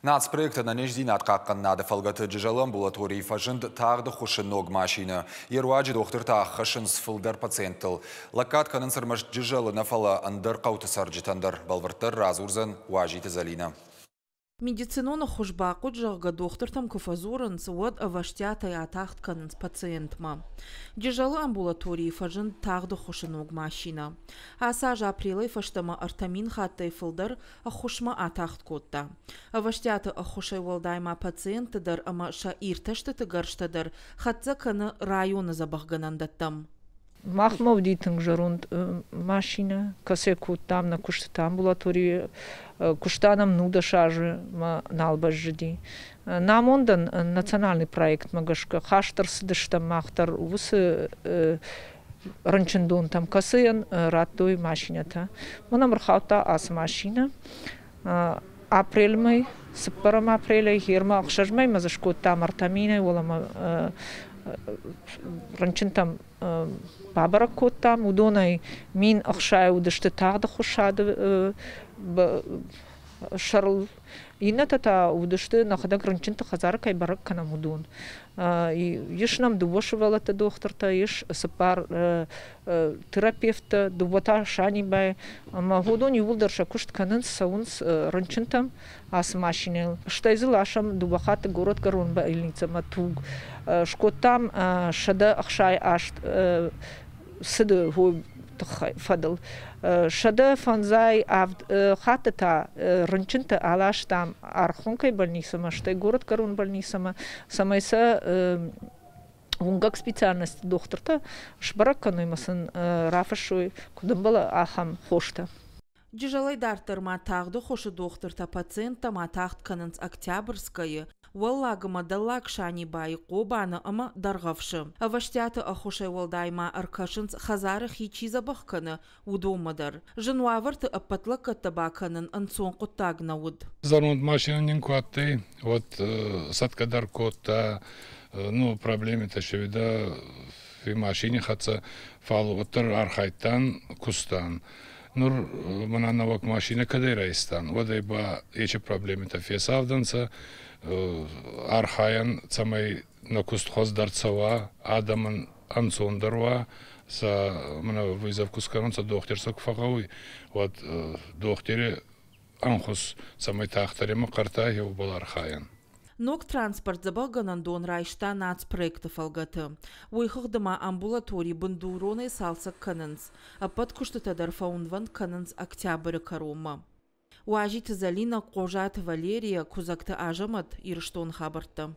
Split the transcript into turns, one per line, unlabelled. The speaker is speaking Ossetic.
Нацпроект «Ӕнӕниздзинад хъахъхъӕнынады» фӕлгӕты Джызӕлы амбулаторийы фӕзынд тагъд ӕххуысы ног машинӕ. Йе руаджы дохтыртӕ ӕххӕссынц фылдӕр пациенттыл. Лӕггад кӕнынц ӕрмӕст Джызӕлы нӕ, фӕлӕ ӕндӕр хъӕуты цӕрджытӕн дӕр. Бӕлвырддӕр радзурдзӕн Уазиты Зӕлинӕ.
Медицинон ӕххуыс бахъуыд, зӕгъгӕ, дохтыртӕм куы фӕдзурынц, уӕд ӕвӕстиатӕй атагъд кӕнынц пациентмӕ. Джызӕлы амбулаторийы фӕзынд тагъд ӕххуысы ног машинӕ. Ацы аз апрелӕй фӕстӕмӕ 3000 хаттӕй фылдӕр ӕххуысмӕ атагъд кодта. Ӕвӕстиаты ӕххуысӕй уӕлдай ма пациентты дӕр ӕмӕ сӕ иртӕстыты гӕрзтӕ дӕр хӕццӕ кӕны районы дзӕбӕхгӕнӕндӕттӕм.
Махмӕ уыди тынг зӕронд машинӕ, кӕцӕй кодтам нӕ куыстытӕ амбулаторийы. Куыста нӕм 19 азы мӕ нал бӕззыди. Нӕ амондӕн национальный проектмӕ гӕсгӕ хаст ӕрцыдыстӕм мах дӕр уыцы рынчындонтӕм, кӕцыйӕн радтой машинӕтӕ. Мӕн ӕм ӕрхаудта ацы машинӕ. Апрельмӕ, цыппӕрӕм апрелӕй хермӕ ӕхсӕз мӕймӕ дзы скодтам 3 минӕй уӕлӕмӕ рынчынтӕм бабӕрӕг кодтам. Уыдонӕй 1060 уыдысты тагъд ӕххуысады сӕрыл. Иннӕтӕ та уыдысты, нӕхӕдӕг рынчынты хӕдзары кӕй бӕрӕг кӕнӕм, уыдон. Ис нӕм дыууӕ сывӕллӕтты дохтыртӕ, ис цыппар терапевттӕ, дыууӕ та санибайы. Ӕмӕ уыдон иууылдӕр сӕ куыст кӕнынц, цӕуынц рынчынтӕм ацы машинӕйыл. Стӕй дзы ласӕм дыууӕ хатты горӕтгӕрон больницӕмӕ туг. Скодтам 168 цыды тыххӕй фӕдыл. 157 хатты та рынчынты аластам Архонкӕйы больницӕмӕ, стӕй горӕтгӕрон больницӕмӕ, цӕмӕй сӕ уынгӕг специальносты дохтыртӕ сбӕрӕг кӕной ӕмӕ сын рафыссой, куыд ӕмбӕлы, ахӕм хостӕ.
Джызӕлӕй дарддӕр ма тагъд ӕххуысы дохтыртӕ пациенттӕм атагъд кӕнынц Октябрьскӕйы, Уӕллаг ӕмӕ Дӕллаг Санибайы, Хъобаны ӕмӕ Дӕргъӕвсы. Ӕвӕстиаты ӕххуысӕй уӕлдай ма ӕркӕсынц, хӕдзары хи чи дзӕбӕх кӕны, уыдонмӕ дӕр. Зын уавӕрты ӕппӕт лӕггӕдтӕ бакӕнын ӕнцон хъуыддаг нӕ уыд.
Зӕронд машинӕ нин ку адтӕй, уӕд сӕтгӕ дӕр кодта, ну, проблемитӕ се машини хӕццӕ, фал уӕддӕр архайдтан, кустан. Нур мӕнӕ нӕуӕг машинӕ кӕдӕй райстан, уӕдӕй ба ечи проблемитӕ фесавдӕнцӕ. Архайӕн, цӕмӕй нӕ куст хуӕздӕр цӕуа, адӕмӕн ӕнцондӕр уа, сӕ мӕнӕ вызов ку скӕнунцӕ, дохтир сӕ ку фӕгъгъӕуй, уӕд дохтири ӕнхус, цӕмӕй тагъддӕр имӕ хъӕрта, еубӕл архайӕн.
Ног транспорт дзӕбӕхгӕнӕндон райста нацпроекты фӕлгӕты. Уый хыгъды ма амбулатори бындуронӕй цалцӕг кӕнынц. Ӕппӕт куыстытӕ дӕр фӕуынвӕнд кӕнынц октябры кӕронмӕ. Уазиты Зӕлинӕ, Хъозаты Валерия, Куыдзӕгты Азӕмӕт, Ирыстоны хабӕрттӕ.